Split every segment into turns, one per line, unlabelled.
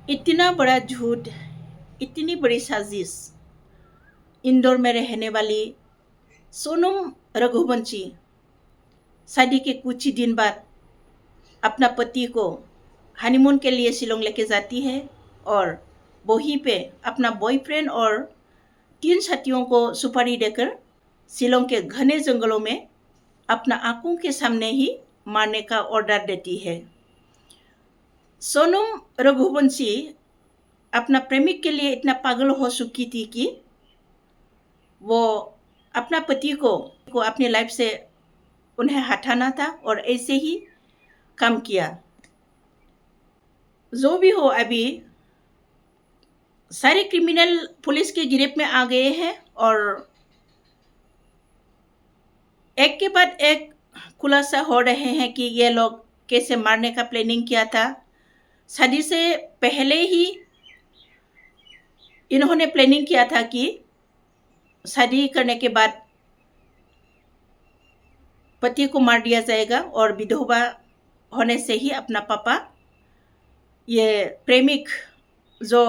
इतना बड़ा झूठ, इतनी बड़ी साजिश इंदौर में रहने वाली सोनम रघुवंशी शादी के कुछ ही दिन बाद अपना पति को हनीमून के लिए शिलोंग लेके जाती है और वहीं पे अपना बॉयफ्रेंड और 3 साथियों को सुपारी देकर शिलोंग के घने जंगलों में अपना आंखों के सामने ही मारने का ऑर्डर देती है। सोनम रघुवंशी अपना प्रेमिक के लिए इतना पागल हो चुकी थी कि वो अपना पति को अपनी लाइफ से उन्हें हटाना था और ऐसे ही काम किया। जो भी हो, अभी सारे क्रिमिनल पुलिस के गिरफ्त में आ गए हैं और एक के बाद एक खुलासा हो रहे हैं कि ये लोग कैसे मारने का प्लानिंग किया था। शादी से पहले ही इन्होंने प्लानिंग किया था कि शादी करने के बाद पति को मार दिया जाएगा और विधवा होने से ही अपना पापा ये प्रेमिक जो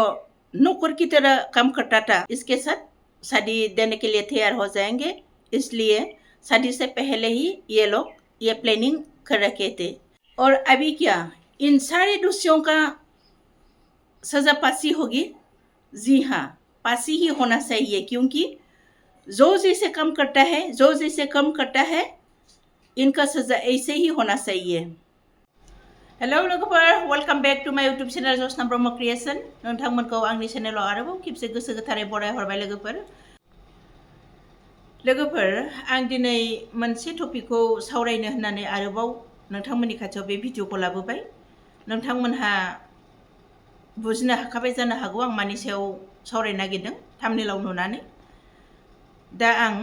नौकर की तरह काम करता था इसके साथ शादी देने के लिए तैयार हो जाएंगे। इसलिए शादी से पहले ही ये लोग ये प्लानिंग कर रखे थे। और अभी क्या इन सारे दोषियों का सज़ा फांसी होगी? जी हाँ, फांसी ही होना चाहिए, क्योंकि जो जैसे काम करता है इनका सज़ा ऐसे ही होना चाहिए। हेलो लोगोफोर, वेलकाम बैक टू माय यूट्यूब चैनल जसना ब्रह्म क्रिएशन। नोंथांमोनखौ आंनि चैनेलाव आरोबाव खेबसे गोसो गोथारै बराय हरबाय लोगोफोर। आं दिनै मोनसे टपिकखौ सावरायनो होननानै आरोबाव नोंथांमोननि खाथियाव बे भिडिअखौ लाबोबाय। नोंथांमोनहा बुजिनो हाखाबाय जानो हागौ आं मानि सायाव सावरायनो नागिरदों थाम्बनेइलाव नुनानै। दा आं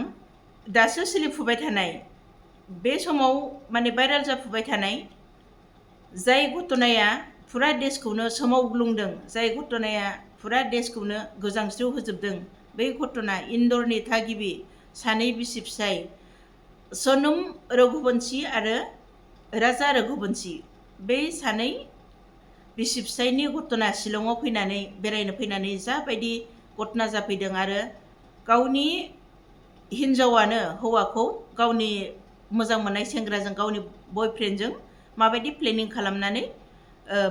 दासो सोलिफुबाय थानाय बे समाव माने भाइराल जाफुबाय थानाय जाय घटनाया फुरा देशखौनो सोमावग्लुंदों, जाय घटनाया फुरा देशखौनो गोजांस्रिउ होजोबदों, बै घटना इन्दरनि थागिबि सानै बिसि फिसाय सोनम रघुवंशी आरो राजा रघुवंशी, बै सानै बिसि फिसायनि घटना शिलंआव फैनानै बेरायनो फैनानै जाबायदि घटना जाफैदों आरो गावनि हिन्जावानो हौवाखौ गावनि मोजां मोननाय सेंग्राजों, गावनि बयफ्रेन्डजों माबायदि प्लेनिं खालामनानै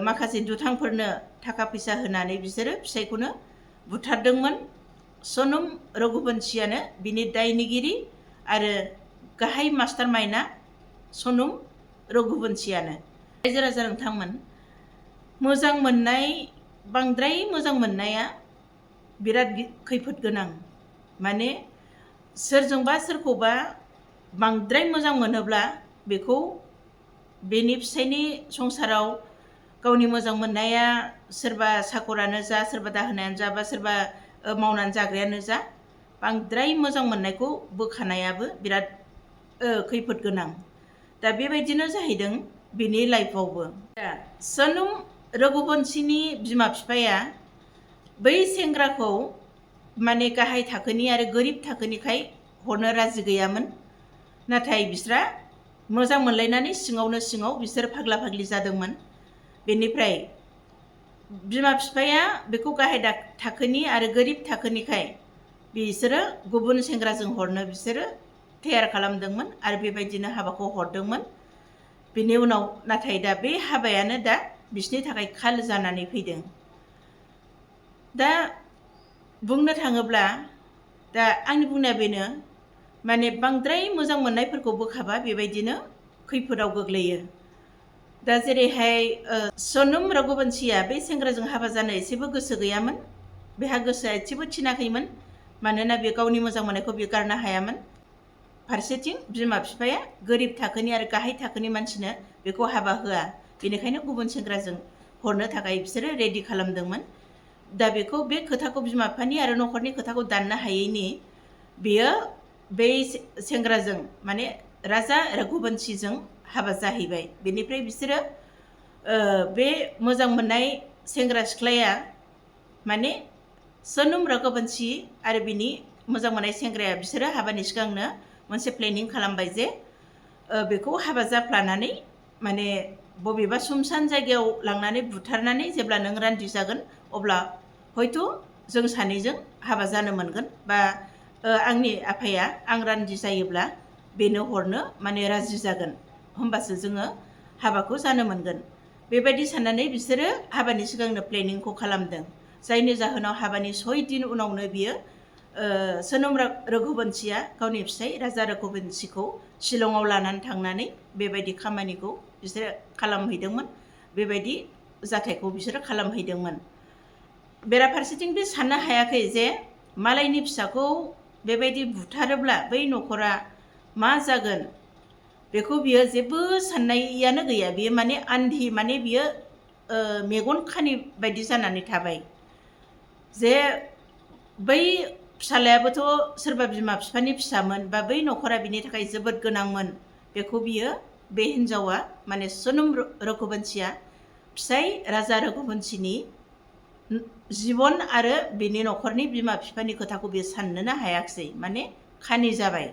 माखासे दुथांफोरनो थाखा फैसा होनानै बिसोरो फिसायखौनो बुथारदोंमोन। सोनम रघुवंशीयानो बिनि दायनिगिरि आरो गाहाय मास्टार माइन्डआ सोनम रघुवंशीयानो। रायजो राजा नोंथांमोन, मोजां मोननाय, बांद्राय मोजां मोननाया बिराद खैफोद गोनां। माने सोरजोंबा सोरखौबा बांद्राय मोजां मोनोब्ला बेखौ बेनि फिसायनि संसाराव गावनि मोजां मोननाया सोरबा साखरानो जा, सोरबा दाहोनायानो जा, बा सोरबा मावनानै जाग्रायानो जा, बांद्राय मोजां मोननायखौ बोखानायाबो बिराद खैफोद गोनां। दा बेबायदिनो जाहैदों बिनि लाइफआवबो। दा सोनम रघुवंशीनि बिमा बिफाया बै सेंग्राखौ माने गाहाय थाखोनि आरो गोरिब थाखोनिखाय हरनो राजि गैयामोन। नाथाय बिस्रा मोजां मोनलायनानै सिङावनो सिङाव बिसोर फाग्ला फाग्लि जादोंमोन। बेनिफ्राय बिमा बिफाया बेखौ गाहाय थाखोनि आरो गोरिब थाखोनिखाय बिसोरो गुबुन सेंग्राजों हरनो बिसोरो तैयार खालामदोंमोन आरो बेबायदिनो हाबाखौ हरदोंमन। बेनि उनाव नाथाय दा बे हाबायानो दा बिसोरनि थाखाय खाल जानानै फैदों। दा बुंनो थाङोब्ला दा आंनि बुंनाया बेनो, माने बांद्राय मोजां मोननायफोरखौ बोखाबा बेबायदिनो खैफोदाव गोग्लैयो। दा जेरैहाय सोनम रघुवंशीया बे सेंग्राजों हाबा जानो एसेबो गोसो गैयामोन। बेहा गोसोआ एसेबो थिनाखैमोन, मानोना बे गावनि मोजां मोननायखौ बे गारनो हायामोन। फारसेथिं बिमा बिफाया गोरिब थाखोनि आरो गाहाय थाखोनि मानसिनो बेखौ हाबा होआ, बेनिखायनो गुबुन सेंग्राजों हरनो थाखाय बिसोरो रेडि खालामदोंमोन। दा बेखौ बे खोथाखौ बिमा बिफानि आरो न'खरनि खोथाखौ दाननो हायैनि बेयो बै सेंग्राजों माने राजा रघुवंशीजों हाबा जाहैबाय। बेनिफ्राय बिसोरो बे मोजां मोननाय सेंग्रा सिख्लाया माने सोनम रघुवंशी आरो बिनि मोजां मोननाय सेंग्राया बिसोरो हाबानि सिगांनो मोनसे प्लेनिं खालामबाय जे बेखौ हाबा जाफ्लानानै माने बबेबा सुमसान जायगायाव लांनानै बुथारनानै जेब्ला नों रान्दि जागोन अब्ला हयथ' जों सानैजों हाबा जानो मोनगोन बा आंनि आफाया आं रान्दि जायोब्ला बेनो हरनो माने राजि जागोन होमबासो जोङो हाबाखौ जानो मोनगोन बेबायदि साननानै बिसोरो हाबानि सिगांनो प्लेनिंखौ खालामदों जायनि जाहोनाव हाबानि 6 दिन उनावनो बियो सोनोम रघुबंशीया गावनि फिसाय राजा रघुबंशीखौ शिलंआव लानानै थांनानै बेबायदि खामानिखौ बिसोरो खालामहैदोंमोन बेबायदि जाथायखौ बिसोरो खालामहैदोंमोन बेराफारसेथिं बे साननो हायाखै जे मालायनि फिसाखौ बेबायदि बुथारोब्ला बै न'खरा मा जागोन बेखौ बियो जेबो साननायानो गैया बियो माने आन्धी माने बियो मेगन खानि बायदि जानानै थाबाय जे बै फिसालायाबोथ' सोरबा बिमा बिफानि फिसामोन बा बै न'खरा बिनि थाखाय जोबोद गोनांमोन बेखौ बियो बे हिनजावा माने सोनोम रघुबंशीया फिसाय राजा रघुबंशीनि जिबन आरो बिनि न'खरनि बिमा बिफानि खोथाखौ बियो साननोनो हायाखिसै माने खानि जाबाय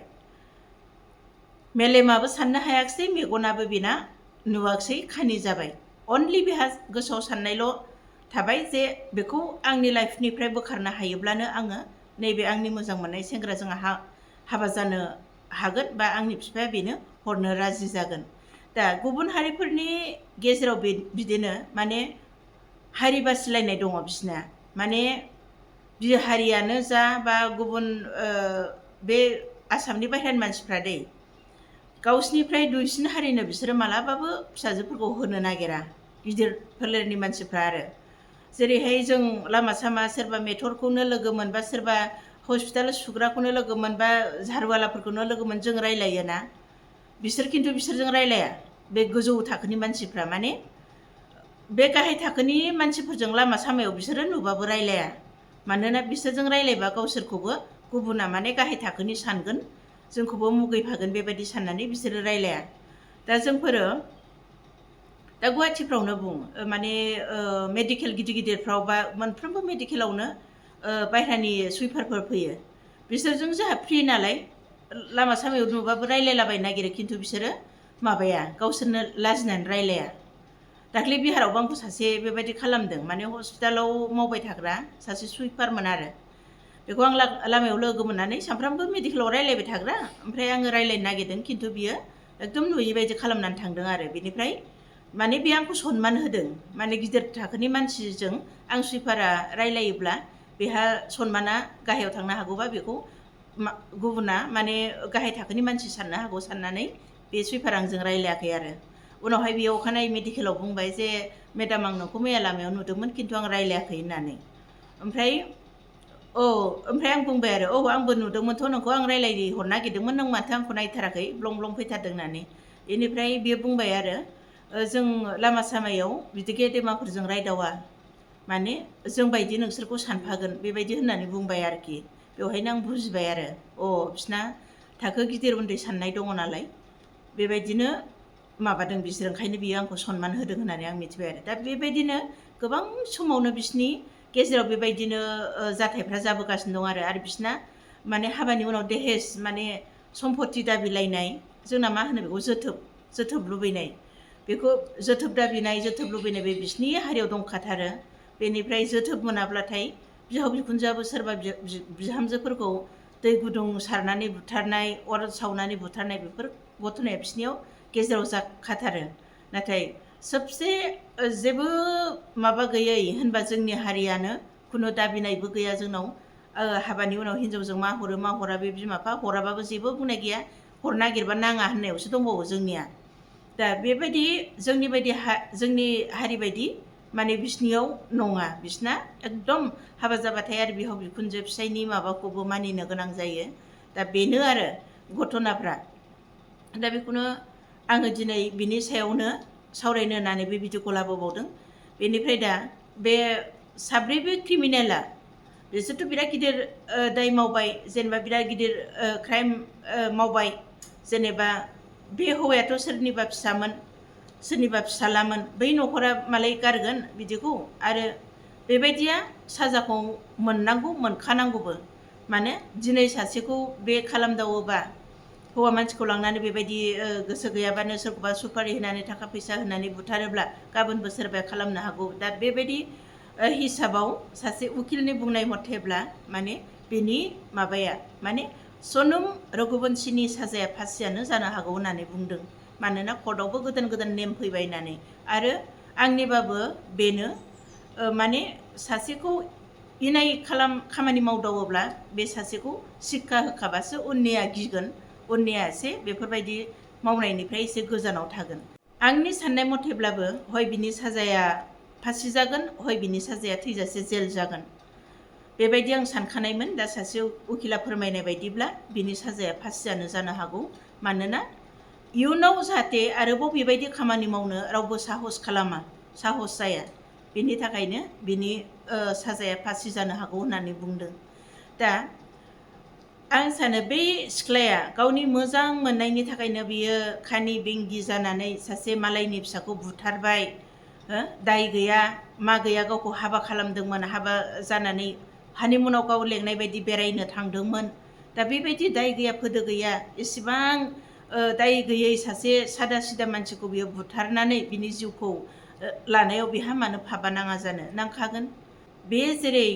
मेलेमाबो साननो हायाखिसै मेगनाबो बिना नुवाखिसै खानि जाबाय अनलि बेहा गोसोआव साननायल' थाबाय जे बेखौ आंनि लाइफनिफ्राय बोखारनो हायोब्लानो आङो नैबे आंनि मोजां मोननाय सेंग्राजों हाबा जानो हागोन बा आंनि बिफाया बेनो हरनो राजि जागोन दा गुबुन हारिफोरनि गेजेराव बिदिनो माने हारि बासिलायनाय दङ बिसिना माने बिहारियानो जा बा गुबुन बे आसामनि बाहेरानि मानसिफ्रा दै गावसिनिफ्राय दुइसिन हारिनो बिसोरो मालाबाबो फिसाजोफोरखौ होनो नागिरा गिदिर फोलेरनि मानसिफ्रा आरो जेरैहाय जों लामा सामा सोरबा मेथरखौनो लोगो मोनबा सोरबा हस्पिटाल सुग्राखौनो लोगो मोनबा झारुवालाफोरखौनो लोगो मोन जों रायलायो ना बिसोर खिन्थु बिसोरजों रायलाया बे गोजौ थाखोनि मानसिफ्रा माने बे गाहाय थाखोनि मानसिफोरजों लामा सामायाव बिसोरो नुबाबो रायलाया मानोना बिसोरजों रायलायबा गावसोरखौबो गुबुना माने गाहाय थाखोनि सानगोन जोंखौबो मुगैफागोन बेबायदि साननानै बिसोरो रायलाया दा जोंफोरो दा गुवाहाटिफ्रावनो बुं माने मेडिकेल गिदिर गिदिरफ्राव बा मोनफ्रोमबो मेडिकेलावनो बायह्रानि सुइपारफोर फैयो बिसोरजों जोंहा फ्रि नालाय लामा सामायाव नुबाबो रायलायलाबायनो नागिरो खिन्थु बिसोरो माबाया गावसोरनो लाजिनानै रायलाया दाख्लै बिहारावबो आंखौ सासे बेबायदि खालामदों माने हस्पिटालाव मावबाय थाग्रा सासे सुइपारमोन आरो बेखौ आं लामायाव लोगो मोननानै सानफ्रामबो मेडिकेलाव रायलायबाय थाग्रा ओमफ्राय आङो रायलायनो नागिरदों खिन्थु बियो एकदम नुयै बायदि खालामनानै थांदों आरो बेनिफ्राय माने बे आंखौ सनमान होदों माने गिदिर थाखोनि मानसिजों आं सुइपारा रायलायोब्ला बेहा सनमाना गाहायाव थांनो हागौबा बेखौ गुबुना माने गाहाय थाखोनि मानसि साननो हागौ साननानै बे सुइपारा आंजों रायलायाखै आरो उनावहाय बेयो अखानायै मेडिकेलाव बुंबाय जे मेडाम आं नोंखौ मैया लामायाव नुदोंमोन खिन्थु आं रायलायाखै होननानै ओमफ्राय आं बुंबाय आरो आंबो नुदोंमोनथ' नोंखौ आं रायलायहरनो नागिरदोंमोन नों माथो आंखौ नायथाराखै ब्लं ब्लं फैथारदों होननानै बेनिफ्राय बियो बुंबाय आरो जों लामा सामायाव बिदि गेदेमाफोरजों रायदावा माने जोंबायदि नोंसोरखौ सानफागोन बेबायदि होननानै बुंबाय आरोखि बेवहायनो आं बुजिबाय आरो बिसिना थाखो गिदिर उन्दै साननाय दङ नालाय बेबायदिनो माबादों बिसोर ओंखायनो बियो आंखौ सनमान होदों होननानै आं मिथिबाय आरो दा बेबायदिनो गोबां समावनो बिसिनि गेजेराव बेबायदिनो जाथायफ्रा जाबोगासिनो दं आरो बिसिना माने हाबानि उनाव देहेज माने सम्पति दाबिलायनाय जोंना मा होनो बेखौ जोथोब लुबैनाय बेखौ जोथोब दाबिनाय जोथोब लुबैनाय बे बिसिनि हारियाव दंखाथारो बेनिफ्राय जोथोब मोनाब्लाथाय बिहाव बिखुनजोआबो सोरबा बिहामजोफोरखौ दै गुदुं सारनानै बुथारनाय अर सावनानै बुथारनाय बेफोर घटनाया बिसिनियाव गेजेराव जाखाथारो नाथाय सबसे जेबो माबा गैयै होनबा जोंनि हारियानो खुनु दाबिनायबो गैया जोंनाव हाबानि उनाव हिनजावजों मा हरो मा हरा बे बिमा बिफा हराबाबो जेबो बुंनाय गैया हरनो नागिरबा नाङा होननायावसो दंबावो जोंनिया दा बेबायदि जोंनि हारि बायदि माने बिसिनियाव नङा बिसिना एकदम हाबा जाबाथाय आरो बिहाव बिखुनजो फिसायनि माबाखौबो मानिनो गोनां जायो दा बेनो आरो घटनाफ्रा दा बेखौनो आङो दिनै बिनि सायावनो सावरायनो होननानै बे भिडिअखौ लाबोबावदों बेनिफ्राय दा बे साब्रैबो क्रिमिनेला बिसोरथ' बिराद गिदिर दाय मावबाय जेनेबा बिराद गिदिर क्राइम मावबाय जेनेबा बे हौवायाथ' सोरनिबा फिसामोन सोरनिबा फिसालामोन बै न'खरा मालाय गारगोन बिदिखौ आरो बेबायदिया साजाखौ मोननांगौ मोनखानांगौबो माने दिनै सासेखौ बे खालामदावोबा हौवा मानसिखौ लांनानै बेबायदि गोसो गैयाबानो सोरखौबा सुपारि होनानै थाखा फैसा होनानै बुथारोब्ला गाबोनबो सोरबाया खालामनो हागौ। दा बेबायदि हिसाबाव सासे उकिलनि बुंनाय मथेब्ला माने बेनि माबाया माने सनम रघुबंशीनि साजाया फासियानो जानो हागौ होननानै बुंदों। मानोना कर्टआवबो गोदान गोदान नेम फैबाय होननानै। आरो आंनिबाबो बेनो माने सासेखौ इनाय खामानि मावदावोब्ला बे सासेखौ शिक्षा होखाबासो उननिया गिगोन, उननिया एसे बेफोरबायदि मावनायनिफ्राय एसे गोजानाव थागोन। आंनि साननाय मथेब्लाबो हय बिनि साजाया फासि जागोन, हय बिनि साजाया थैजासे जेल जागोन। बेबायदि आं सानखानायमोन। दा सासे उकिला फोरमायनाय बायदिब्ला बिनि साजाया फासियानो जानो हागौ। मानोना इयुनाव जाहाथे आरोबाव बेबायदि खामानि मावनो रावबो साहस खालामा, साहस जाया, बेनि थाखायनो बिनि साजाया फासि जानो हागौ होननानै बुंदों। दा आं सानो बै सिख्लाया गावनि मोजां मोननायनि थाखायनो बियो खानि बेंगि जानानै सासे मालायनि फिसाखौ बुथारबाय, दाय गैया मा गैया गावखौ हाबा खालामदोंमोन, हाबा जानानै हानिमुनाव गाव लेंनाय बायदि बेरायनो थांदोंमोन। दा बेबायदि दाय गैया फोदो गैया एसेबां दाय गैयै सासे सादा सिदा मानसिखौ बियो बुथारनानै बिनि जिउखौ लानायाव बेहा मानो फाबा नाङा जानो? नांखागोन। बे जेरै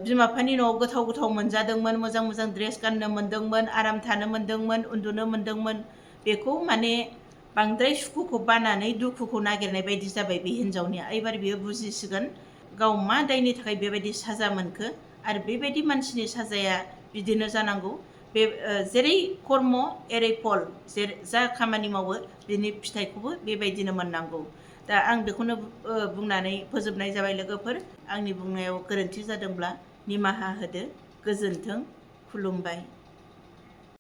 बिमा बिफानि न'आव गोथाव गोथाव मोनजादोंमोन, मोजां मोजां ड्रेस गाननो मोनदोंमोन, आराम थानो मोनदोंमोन, उन्दुनो मोनदोंमोन, बेखौ माने बांद्राय सुखुखौ बानानै दुखुखौ नागिरनाय बायदि जाबाय बे हिनजावनिया। एबार बियो बुजिसिगोन गाव मा दायनि थाखाय बेबायदि साजा मोनखो आरो बेबायदि मानसिनि साजाया बिदिनो जानांगौ। बे जेरै कर्म एरै फल, जा खामानि मावो बिनि फिथाइखौबो बेबायदिनो मोननांगौ। दा आं बेखौनो बुंनानै फोजोबनाय जाबाय लोगोफोर। आंनि बुंनायाव गोरोन्थि जादोंब्ला निमाहा होदो। गोजोन्थों, खुलुमबाय।